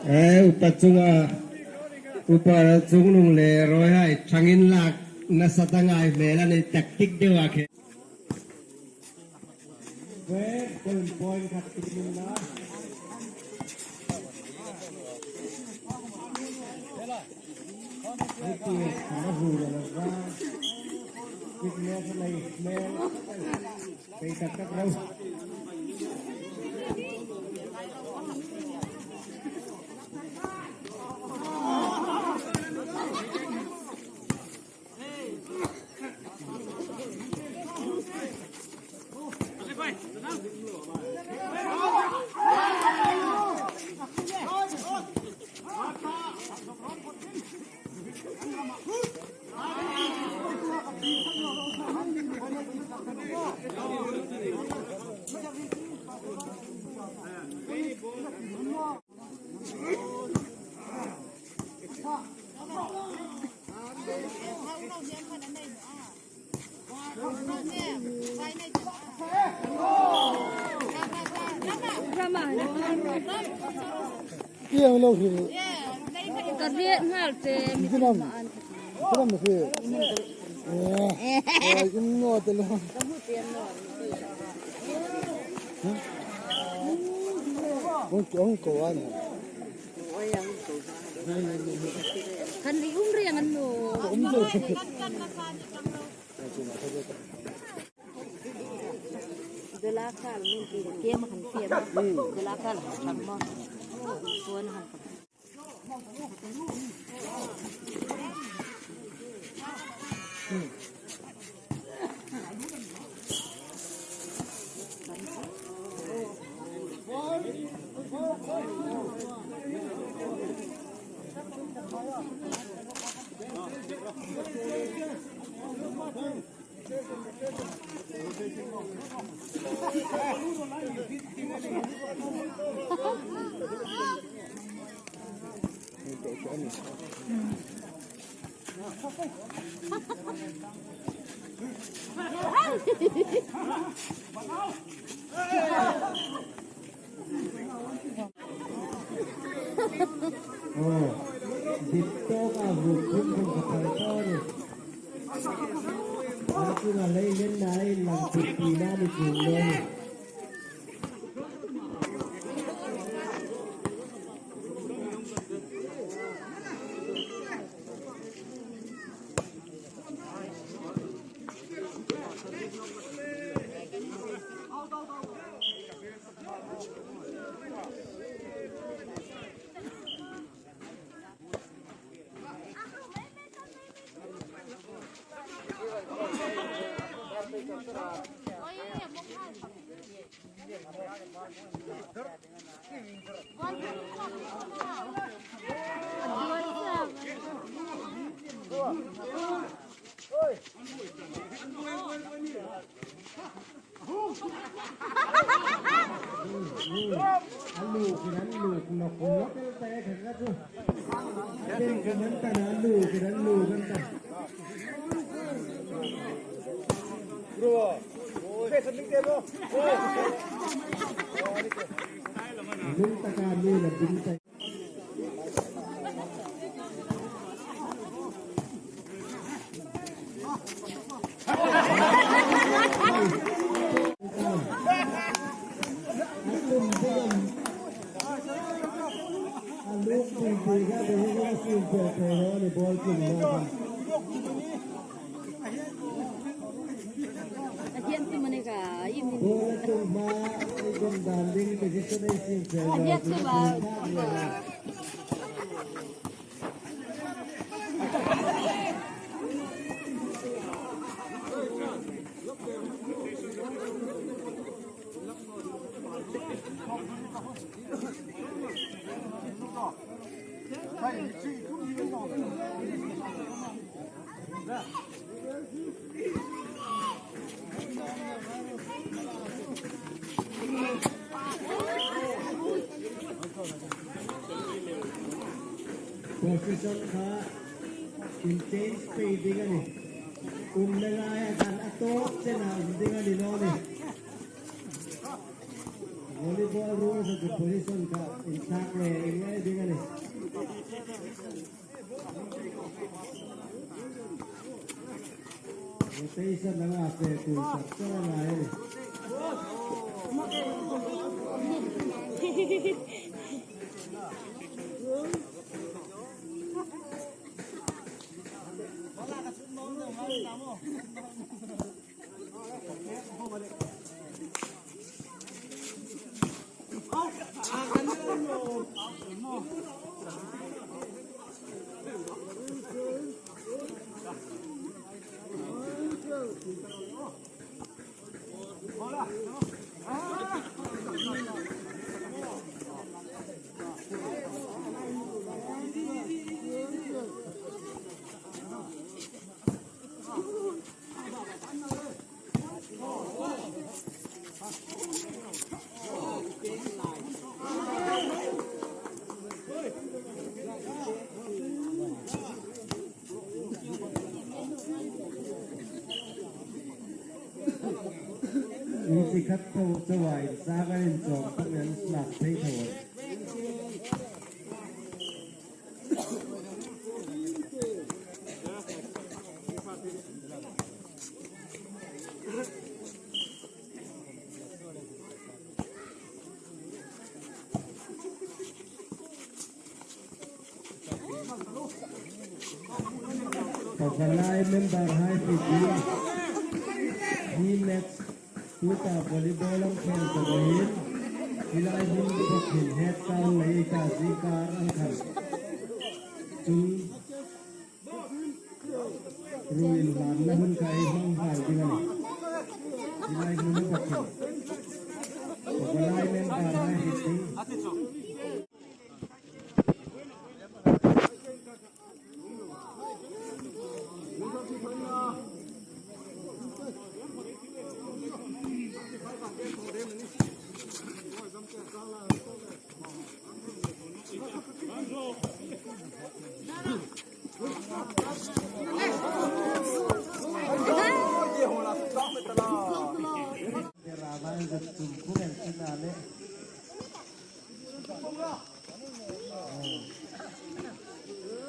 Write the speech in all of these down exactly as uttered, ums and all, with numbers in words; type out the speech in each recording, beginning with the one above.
Eh, upa chunga, upa chungnung le rawihai ṭhang inlak nasa ta ngai hmel a ni, tactic deu a khi. Point khat ti min na. Hei ti, na hu na va. Fitness nei hmel. Pei tak tak ro. Tiang lo hril. Ka riet nghal che mi. Dinam. Dinam hril. Eh. Eh, in no te lo. Hung, hung ko an. Kan ri um riang an no. Um riang. Dela kal min ti kem han kem. Dela kal han mo. Kuan han. Oh, ditto ka bu kun kun ka thar to ni. An chu na lei len na ei lang pi pi na ni kun lo ni. Position kha in change pei ding a nih. Umna lai a khan a tawp chena um ding a ni naw ni. Volleyball rules of the position ka inthak le ingai ding a nih. Rotation anga fe kun tak tak a ngai a nih. Inchi khat tho chauh a insâng a inchawk tak nen smash thei tho. Pavalai member hai fiti. Hi match tuta volleyball an khel ta hin. Hi lai hun bawk hin het kan lei ta zingkar an khan. Chun ruin hlan na hun kai hmang hal ding a nih. Hi lai hun bawk hin. Pavalai member hai fiti.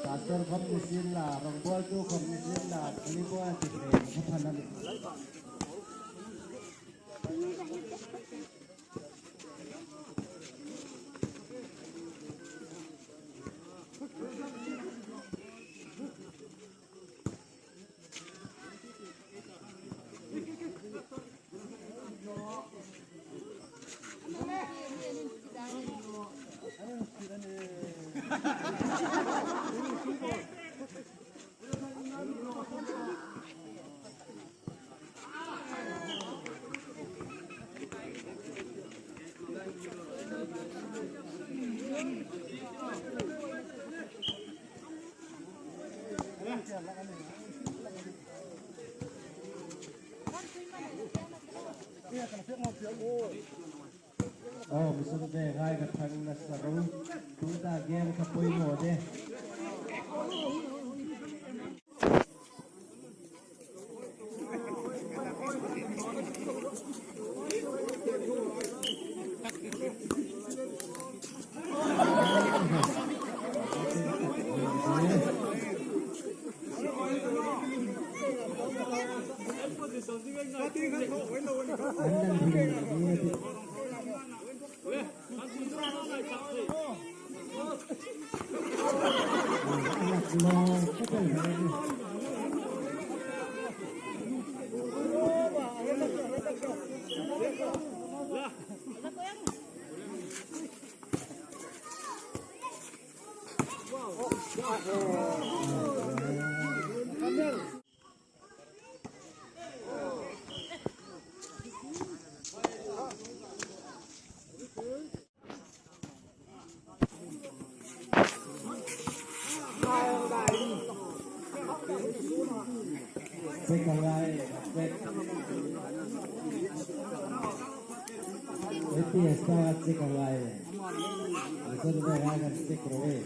Pastor khawm ni sien la, rongbawltu khawm ni sien la, volleyball ti hle, ka phan a nih. Aw, mi sung te hai ka thang nasa ro. Tuta game ka poimaw de. Check a ngai, check. A P S ta check a ngai. A saw te hai kan check ro e.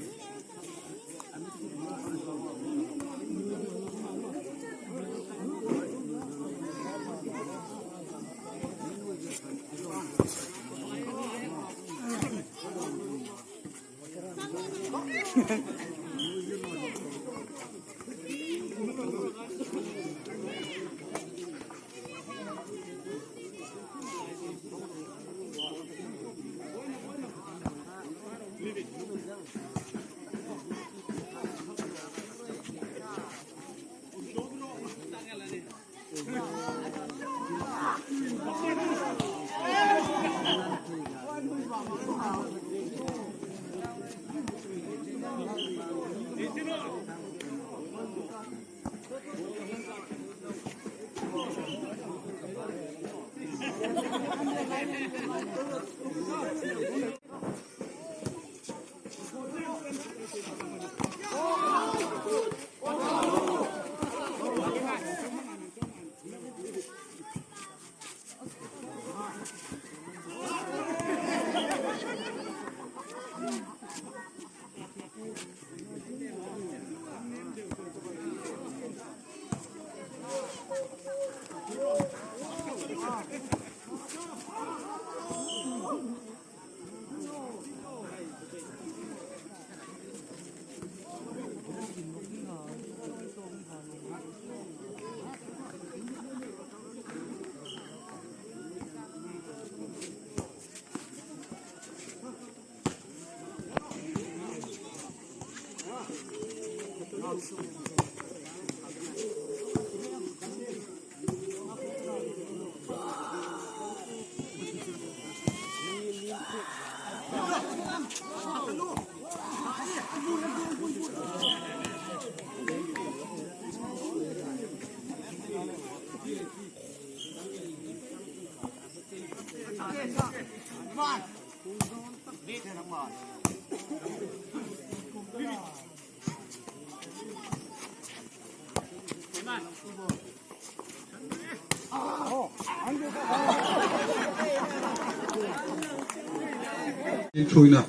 Inthuina,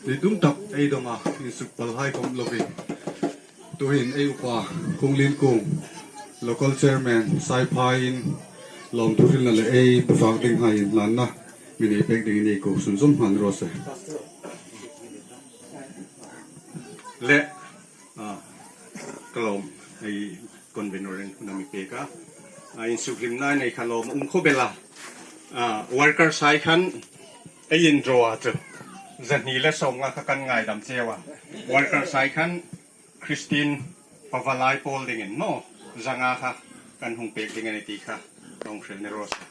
ni tum tak ei dawng a, insuk pal hai khom lovin. Tuhin ei upa, Kung Lien Kung, local chairman, Saiphai-in, lawmthu hrilna le ei bufak ding hai inhlanna, mi nei pek dingin ei ko sunzawm hman raw se. Le, a, ka lawm, ei convener-in huna mi pek a. A, insuk hlimna nei kha lawm um khawp el a. A, worker sai khan, ei indraw a chu. Zahni le sawmnga kha kan ngaidam cheu a. Worker sai khan, Christine Pavalai Paul dingin maw, zanga kha kan hung pek ding a ni ti kha, kan hril ni raw se.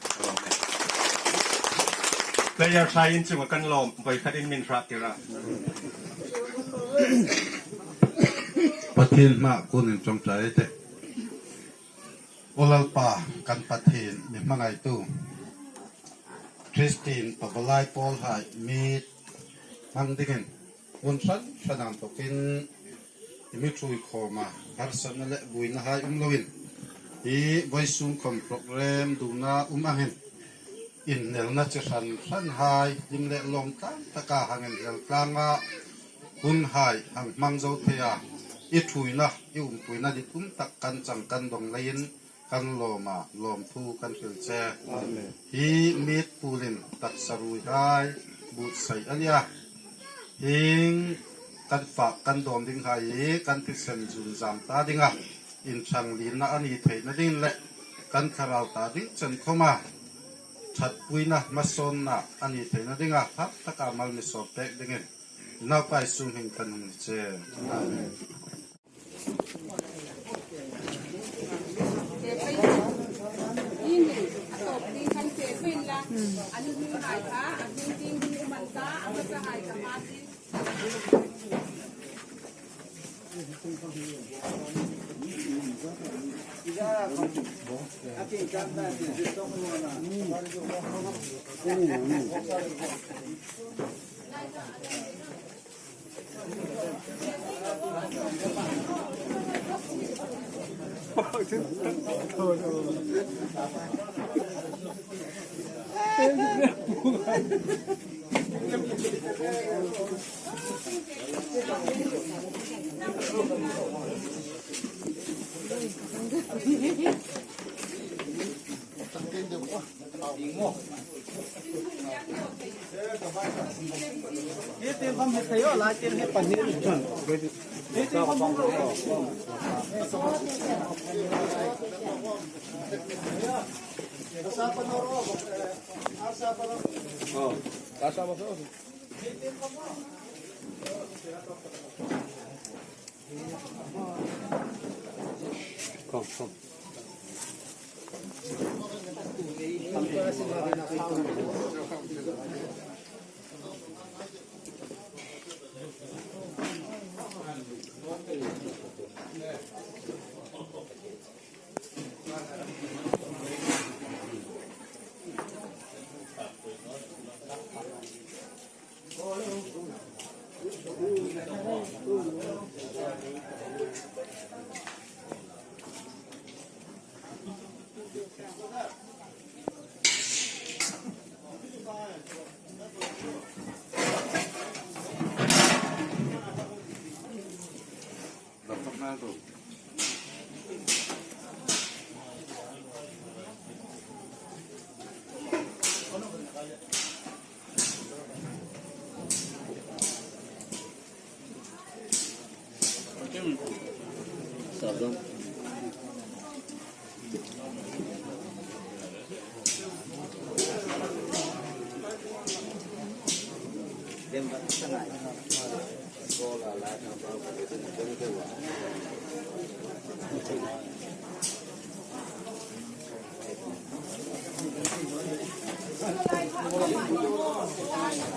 Player sai-in chu kan lawm, voi khatin min hrat tir a. Pathien hmaa kunin ṭawngṭai ei tih. Aw Lalpa kan Pathien, mi hmangaitu Christine Pavalai Paul hai mi hmang dingin hun hran hran ang tokin i mi ṭhuoi khawm a, harsatna le buoina hai um loin, hi vawisûn khawm program duona um angin, innelna chi hran hran hai, hlim le lawm tlang taka hang inhel tlanga, hun hai hang hmang zo thei a, i ṭhuoina, i umpuina dit um tak kan chang kan dawng leiin, kan lawm a, lawmthu kan hril che. Amen. Hi mit pulin taksa ruoi hai, buotsai a nia. Hieng kan fak kan dawm ding hai hi, kan thisen zun zam ta dinga, inṭhang lienna a ni theina ding le, kan thlarau ta ding chen khawma, ṭhatpuina hmasawnna a ni theina dinga, hak taka mal mi sawm pek dingin, i naupa Isu hmingin kan hung ni che. Amen.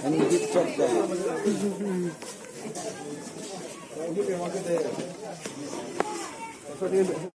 Ani dit chok da.